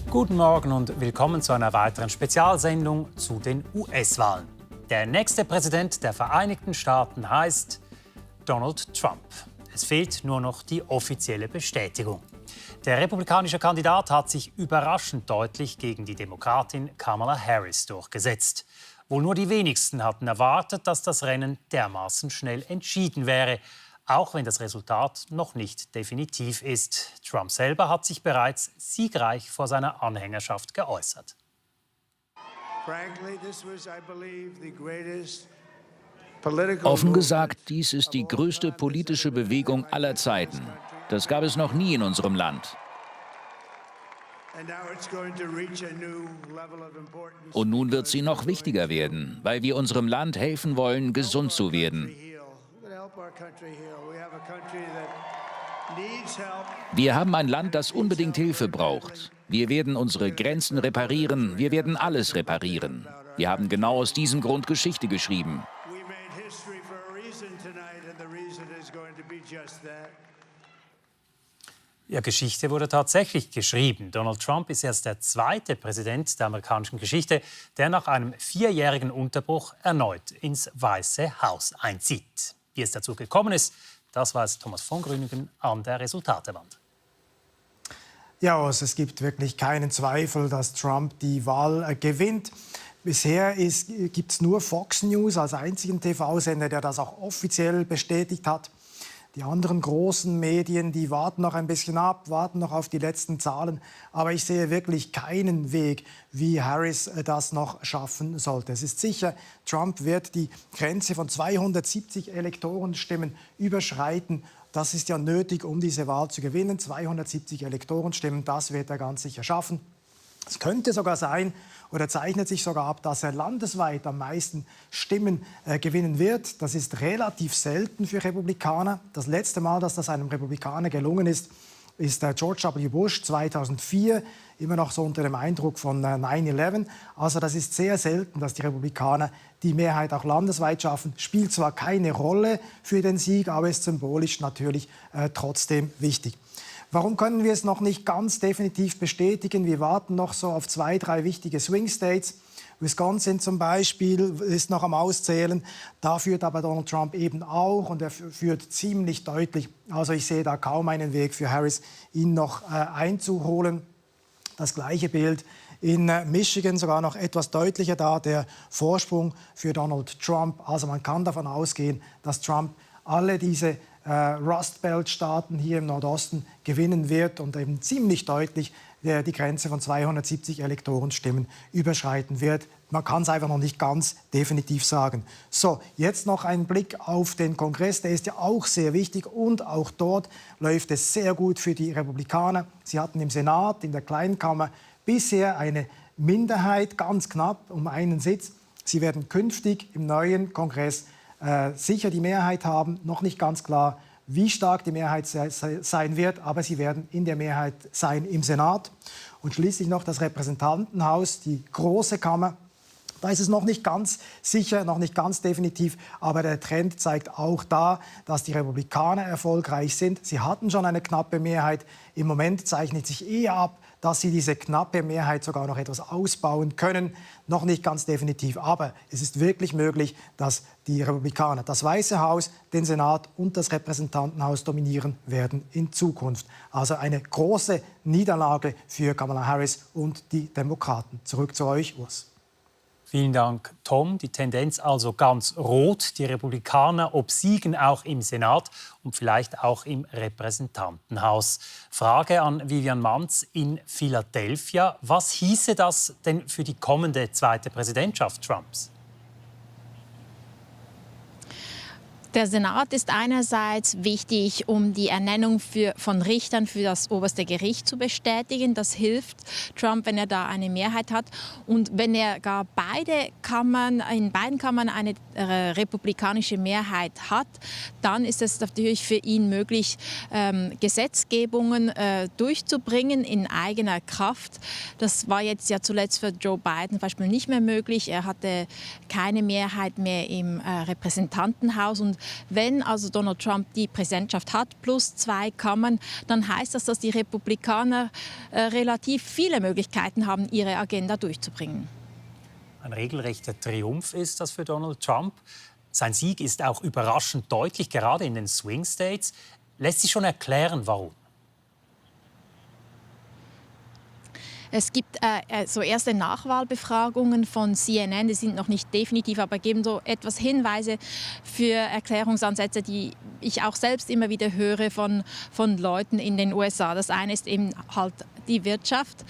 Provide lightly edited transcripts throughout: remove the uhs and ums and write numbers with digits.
Guten Morgen und willkommen zu einer weiteren Spezialsendung zu den US-Wahlen. Der nächste Präsident der Vereinigten Staaten heißt Donald Trump. Es fehlt nur noch die offizielle Bestätigung. Der republikanische Kandidat hat sich überraschend deutlich gegen die Demokratin Kamala Harris durchgesetzt. Wohl nur die wenigsten hatten erwartet, dass das Rennen dermaßen schnell entschieden wäre, auch wenn das Resultat noch nicht definitiv ist. Trump selber hat sich bereits siegreich vor seiner Anhängerschaft geäußert. Offen gesagt, dies ist die größte politische Bewegung aller Zeiten. Das gab es noch nie in unserem Land. Und nun wird sie noch wichtiger werden, weil wir unserem Land helfen wollen, gesund zu werden. Wir haben ein Land, das unbedingt Hilfe braucht. Wir werden unsere Grenzen reparieren, wir werden alles reparieren. Wir haben genau aus diesem Grund Geschichte geschrieben. Ja, Geschichte wurde tatsächlich geschrieben. Donald Trump ist erst der zweite Präsident der amerikanischen Geschichte, der nach einem 4-jährigen Unterbruch erneut ins Weiße Haus einzieht. Wie es dazu gekommen ist, das weiß Thomas von Grüningen an der Resultatewand. Ja, also es gibt wirklich keinen Zweifel, dass Trump die Wahl gewinnt. Bisher gibt es nur Fox News als einzigen TV-Sender, der das auch offiziell bestätigt hat. Die anderen großen Medien, die warten noch ein bisschen ab, warten noch auf die letzten Zahlen. Aber ich sehe wirklich keinen Weg, wie Harris das noch schaffen sollte. Es ist sicher, Trump wird die Grenze von 270 Elektorenstimmen überschreiten. Das ist ja nötig, um diese Wahl zu gewinnen. 270 Elektorenstimmen, das wird er ganz sicher schaffen. Es könnte sogar sein, oder zeichnet sich sogar ab, dass er landesweit am meisten Stimmen gewinnen wird. Das ist relativ selten für Republikaner. Das letzte Mal, dass das einem Republikaner gelungen ist, ist George W. Bush 2004, immer noch so unter dem Eindruck von 9/11. Also das ist sehr selten, dass die Republikaner die Mehrheit auch landesweit schaffen. Spielt zwar keine Rolle für den Sieg, aber ist symbolisch natürlich trotzdem wichtig. Warum können wir es noch nicht ganz definitiv bestätigen? Wir warten noch so auf 2, 3 wichtige Swing States. Wisconsin zum Beispiel ist noch am Auszählen. Da führt aber Donald Trump eben auch und er führt ziemlich deutlich. Also ich sehe da kaum einen Weg für Harris, ihn noch einzuholen. Das gleiche Bild in Michigan, sogar noch etwas deutlicher da, der Vorsprung für Donald Trump. Also man kann davon ausgehen, dass Trump alle diese Rust Belt-Staaten hier im Nordosten gewinnen wird und eben ziemlich deutlich die Grenze von 270 Elektorenstimmen überschreiten wird. Man kann es einfach noch nicht ganz definitiv sagen. So, jetzt noch ein Blick auf den Kongress. Der ist ja auch sehr wichtig und auch dort läuft es sehr gut für die Republikaner. Sie hatten im Senat, in der Kleinkammer, bisher eine Minderheit, ganz knapp um einen Sitz. Sie werden künftig im neuen Kongress sicher die Mehrheit haben. Noch nicht ganz klar, wie stark die Mehrheit sein wird, aber sie werden in der Mehrheit sein im Senat. Und schließlich noch das Repräsentantenhaus, die große Kammer. Da ist es noch nicht ganz sicher, noch nicht ganz definitiv, aber der Trend zeigt auch da, dass die Republikaner erfolgreich sind. Sie hatten schon eine knappe Mehrheit. Im Moment zeichnet sich eher ab, dass sie diese knappe Mehrheit sogar noch etwas ausbauen können. Noch nicht ganz definitiv, aber es ist wirklich möglich, dass die Republikaner das Weiße Haus, den Senat und das Repräsentantenhaus dominieren werden in Zukunft. Also eine große Niederlage für Kamala Harris und die Demokraten. Zurück zu euch, Urs. Vielen Dank, Tom. Die Tendenz also ganz rot. Die Republikaner obsiegen auch im Senat und vielleicht auch im Repräsentantenhaus. Frage an Vivian Manz in Philadelphia. Was hieße das denn für die kommende zweite Präsidentschaft Trumps? Der Senat ist einerseits wichtig, um die Ernennung von Richtern für das oberste Gericht zu bestätigen. Das hilft Trump, wenn er da eine Mehrheit hat. Und wenn er gar in beiden Kammern eine republikanische Mehrheit hat, dann ist es natürlich für ihn möglich, Gesetzgebungen durchzubringen in eigener Kraft. Das war jetzt ja zuletzt für Joe Biden zum Beispiel nicht mehr möglich. Er hatte keine Mehrheit mehr im Repräsentantenhaus. Und wenn also Donald Trump die Präsidentschaft hat, plus 2 Kammern, dann heißt das, dass die Republikaner relativ viele Möglichkeiten haben, ihre Agenda durchzubringen. Ein regelrechter Triumph ist das für Donald Trump. Sein Sieg ist auch überraschend deutlich, gerade in den Swing States. Lässt sich schon erklären, warum? Es gibt so erste Nachwahlbefragungen von CNN, die sind noch nicht definitiv, aber geben so etwas Hinweise für Erklärungsansätze, die ich auch selbst immer wieder höre von Leuten in den USA. Das eine ist eben halt die Wirtschaft,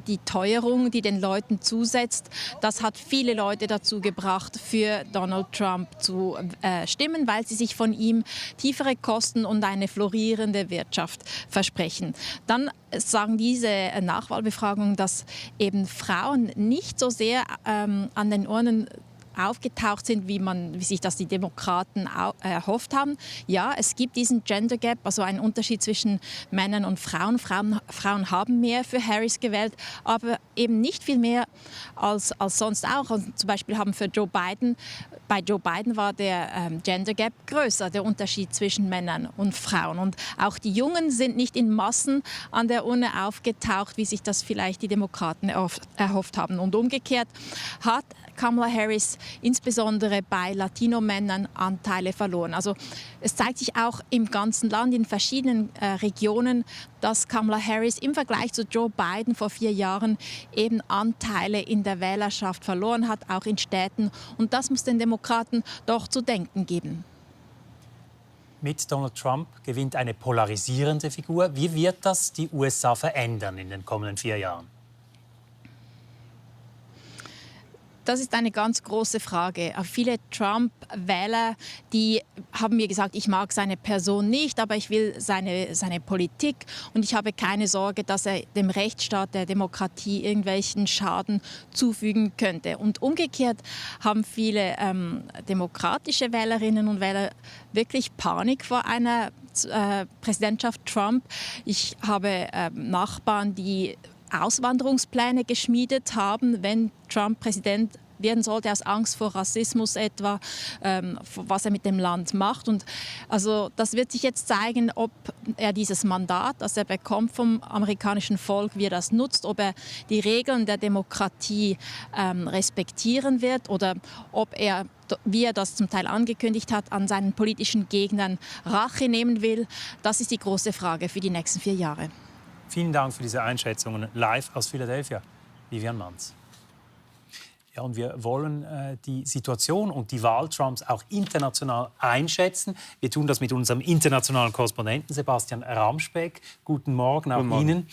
die Teuerung, die den Leuten zusetzt. Das hat viele Leute dazu gebracht, für Donald Trump zu stimmen, weil sie sich von ihm tiefere Kosten und eine florierende Wirtschaft versprechen. Dann sagen diese Nachwahlbefragungen, dass eben Frauen nicht so sehr an den Urnen aufgetaucht sind, wie sich das die Demokraten erhofft haben. Ja, es gibt diesen Gender Gap, also einen Unterschied zwischen Männern und Frauen. Frauen haben mehr für Harris gewählt, aber eben nicht viel mehr als sonst auch. Also zum Beispiel haben für Joe Biden, bei Joe Biden war der Gender Gap größer, der Unterschied zwischen Männern und Frauen. Und auch die Jungen sind nicht in Massen an der Urne aufgetaucht, wie sich das vielleicht die Demokraten erhofft haben. Und umgekehrt hat Kamala Harris insbesondere bei Latino-Männern Anteile verloren. Also es zeigt sich auch im ganzen Land, in verschiedenen Regionen, dass Kamala Harris im Vergleich zu Joe Biden vor 4 Jahren eben Anteile in der Wählerschaft verloren hat, auch in Städten. Und das muss den Demokraten doch zu denken geben. Mit Donald Trump gewinnt eine polarisierende Figur. Wie wird das die USA verändern in den kommenden 4 Jahren? Das ist eine ganz große Frage. Viele Trump-Wähler, die haben mir gesagt, ich mag seine Person nicht, aber ich will seine Politik und ich habe keine Sorge, dass er dem Rechtsstaat, der Demokratie irgendwelchen Schaden zufügen könnte. Und umgekehrt haben viele demokratische Wählerinnen und Wähler wirklich Panik vor einer Präsidentschaft Trump. Ich habe Nachbarn, die Auswanderungspläne geschmiedet haben, wenn Trump Präsident werden sollte, aus Angst vor Rassismus etwa, was er mit dem Land macht. Und also das wird sich jetzt zeigen, ob er dieses Mandat, das er bekommt vom amerikanischen Volk, wie er das nutzt, ob er die Regeln der Demokratie respektieren wird oder ob er, wie er das zum Teil angekündigt hat, an seinen politischen Gegnern Rache nehmen will. Das ist die große Frage für die nächsten 4 Jahre. Vielen Dank für diese Einschätzungen live aus Philadelphia, Vivian Manz. Ja, und wir wollen die Situation und die Wahl Trumps auch international einschätzen. Wir tun das mit unserem internationalen Korrespondenten Sebastian Ramspeck. Guten Morgen auch Ihnen.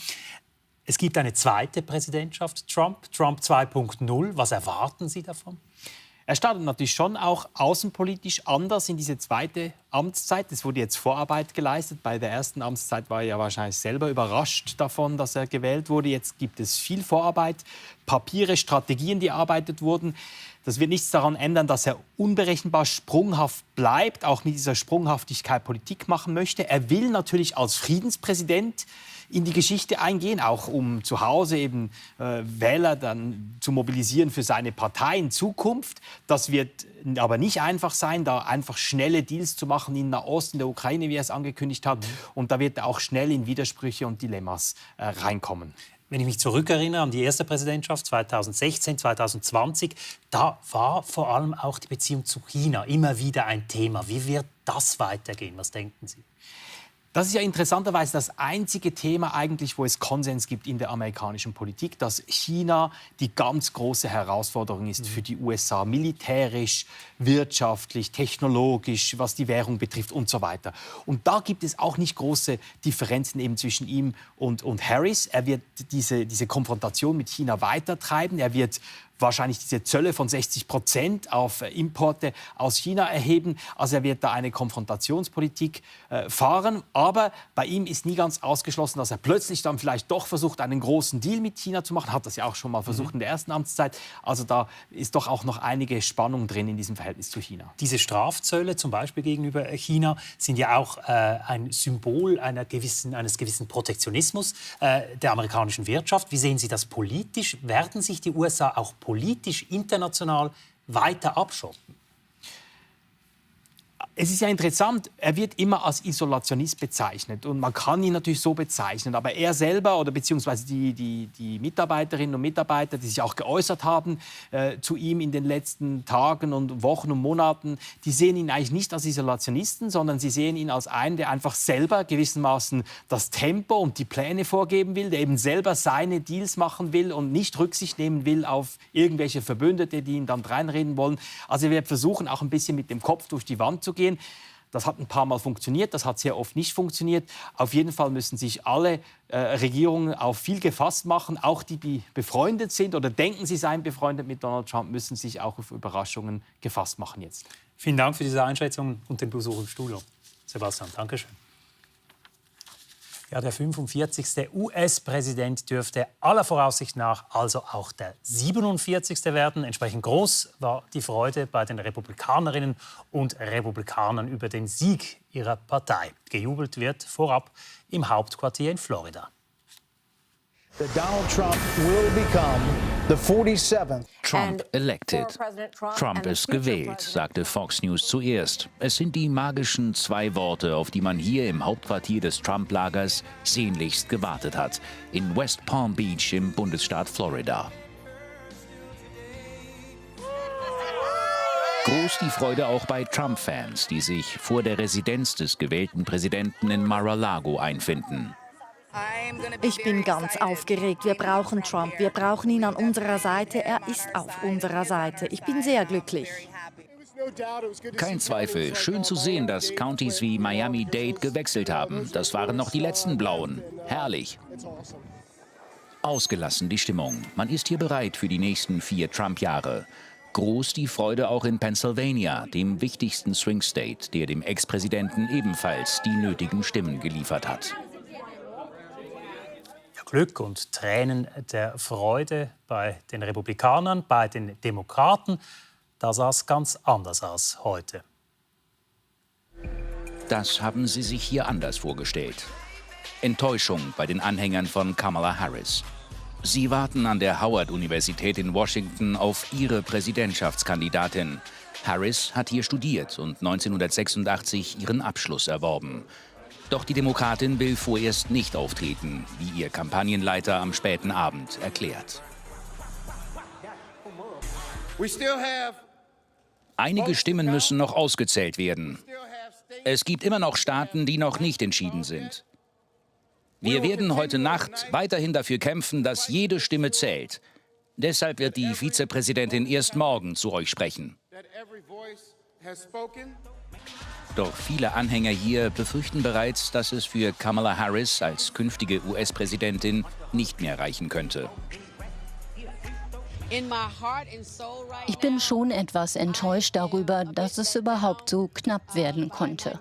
Es gibt eine zweite Präsidentschaft Trump 2.0. Was erwarten Sie davon? Er startet natürlich schon auch außenpolitisch anders in diese zweite Amtszeit. Es wurde jetzt Vorarbeit geleistet. Bei der ersten Amtszeit war er ja wahrscheinlich selber überrascht davon, dass er gewählt wurde. Jetzt gibt es viel Vorarbeit, Papiere, Strategien, die erarbeitet wurden. Das wird nichts daran ändern, dass er unberechenbar sprunghaft bleibt, auch mit dieser Sprunghaftigkeit Politik machen möchte. Er will natürlich als Friedenspräsident in die Geschichte eingehen, auch um zu Hause eben Wähler dann zu mobilisieren für seine Partei in Zukunft. Das wird aber nicht einfach sein, da einfach schnelle Deals zu machen in Nahost, in der Ukraine, wie er es angekündigt hat. Und da wird er auch schnell in Widersprüche und Dilemmas reinkommen. Wenn ich mich zurückerinnere an die erste Präsidentschaft 2016, 2020, da war vor allem auch die Beziehung zu China immer wieder ein Thema. Wie wird das weitergehen? Was denken Sie? Das ist ja interessanterweise das einzige Thema eigentlich, wo es Konsens gibt in der amerikanischen Politik, dass China die ganz große Herausforderung ist für die USA, militärisch, wirtschaftlich, technologisch, was die Währung betrifft und so weiter. Und da gibt es auch nicht große Differenzen eben zwischen ihm und Harris. Er wird diese Konfrontation mit China weitertreiben. Er wird wahrscheinlich diese Zölle von 60% auf Importe aus China erheben. Also er wird da eine Konfrontationspolitik fahren. Aber bei ihm ist nie ganz ausgeschlossen, dass er plötzlich dann vielleicht doch versucht, einen großen Deal mit China zu machen. Hat das ja auch schon mal versucht in der ersten Amtszeit. Also da ist doch auch noch einige Spannung drin in diesem Verhältnis zu China. Diese Strafzölle zum Beispiel gegenüber China sind ja auch ein Symbol eines gewissen Protektionismus der amerikanischen Wirtschaft. Wie sehen Sie das politisch? Werden sich die USA auch politisch international weiter abschotten? Es ist ja interessant, er wird immer als Isolationist bezeichnet und man kann ihn natürlich so bezeichnen, aber er selber oder beziehungsweise die Mitarbeiterinnen und Mitarbeiter, die sich auch geäußert haben zu ihm in den letzten Tagen und Wochen und Monaten, die sehen ihn eigentlich nicht als Isolationisten, sondern sie sehen ihn als einen, der einfach selber gewissermaßen das Tempo und die Pläne vorgeben will, der eben selber seine Deals machen will und nicht Rücksicht nehmen will auf irgendwelche Verbündete, die ihn dann reinreden wollen. Also er wird versuchen, auch ein bisschen mit dem Kopf durch die Wand zu gehen. Das hat ein paar Mal funktioniert, das hat sehr oft nicht funktioniert. Auf jeden Fall müssen sich alle Regierungen auf viel gefasst machen. Auch die, die befreundet sind oder denken, sie seien befreundet mit Donald Trump, müssen sich auch auf Überraschungen gefasst machen jetzt. Vielen Dank für diese Einschätzung und den Besuch im Studio. Sebastian, danke schön. Ja, der 45. US-Präsident dürfte aller Voraussicht nach also auch der 47. werden. Entsprechend groß war die Freude bei den Republikanerinnen und Republikanern über den Sieg ihrer Partei. Gejubelt wird vorab im Hauptquartier in Florida. Donald Trump will become the 47th. Trump elected. Trump ist gewählt, sagte Fox News zuerst. Es sind die magischen 2 Worte, auf die man hier im Hauptquartier des Trump-Lagers sehnlichst gewartet hat, in West Palm Beach im Bundesstaat Florida. Groß die Freude auch bei Trump-Fans, die sich vor der Residenz des gewählten Präsidenten in Mar-a-Lago einfinden. Ich bin ganz aufgeregt. Wir brauchen Trump. Wir brauchen ihn an unserer Seite. Er ist auf unserer Seite. Ich bin sehr glücklich. Kein Zweifel. Schön zu sehen, dass Countys wie Miami-Dade gewechselt haben. Das waren noch die letzten Blauen. Herrlich. Ausgelassen die Stimmung. Man ist hier bereit für die nächsten 4 Trump-Jahre. Groß die Freude auch in Pennsylvania, dem wichtigsten Swing State, der dem Ex-Präsidenten ebenfalls die nötigen Stimmen geliefert hat. Glück und Tränen der Freude bei den Republikanern, bei den Demokraten. Da sah es ganz anders aus heute. Das haben sie sich hier anders vorgestellt. Enttäuschung bei den Anhängern von Kamala Harris. Sie warten an der Howard-Universität in Washington auf ihre Präsidentschaftskandidatin. Harris hat hier studiert und 1986 ihren Abschluss erworben. Doch die Demokratin will vorerst nicht auftreten, wie ihr Kampagnenleiter am späten Abend erklärt. Einige Stimmen müssen noch ausgezählt werden. Es gibt immer noch Staaten, die noch nicht entschieden sind. Wir werden heute Nacht weiterhin dafür kämpfen, dass jede Stimme zählt. Deshalb wird die Vizepräsidentin erst morgen zu euch sprechen. Doch viele Anhänger hier befürchten bereits, dass es für Kamala Harris als künftige US-Präsidentin nicht mehr reichen könnte. Ich bin schon etwas enttäuscht darüber, dass es überhaupt so knapp werden konnte.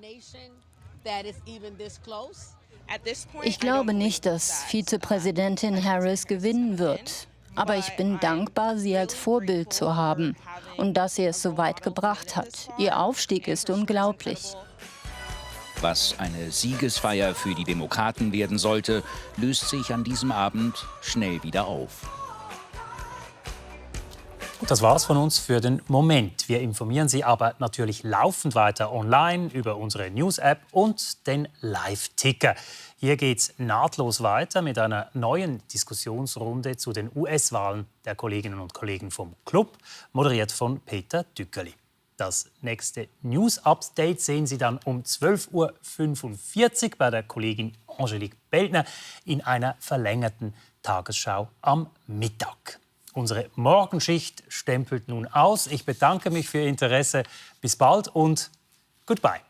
Ich glaube nicht, dass Vizepräsidentin Harris gewinnen wird. Aber ich bin dankbar, sie als Vorbild zu haben und dass sie es so weit gebracht hat. Ihr Aufstieg ist unglaublich. Was eine Siegesfeier für die Demokraten werden sollte, löst sich an diesem Abend schnell wieder auf. Das war's von uns für den Moment. Wir informieren Sie aber natürlich laufend weiter online über unsere News-App und den Live-Ticker. Hier geht's nahtlos weiter mit einer neuen Diskussionsrunde zu den US-Wahlen der Kolleginnen und Kollegen vom Club, moderiert von Peter Dückerli. Das nächste News-Update sehen Sie dann um 12:45 Uhr bei der Kollegin Angelique Beltner in einer verlängerten Tagesschau am Mittag. Unsere Morgenschicht stempelt nun aus. Ich bedanke mich für Ihr Interesse. Bis bald und goodbye.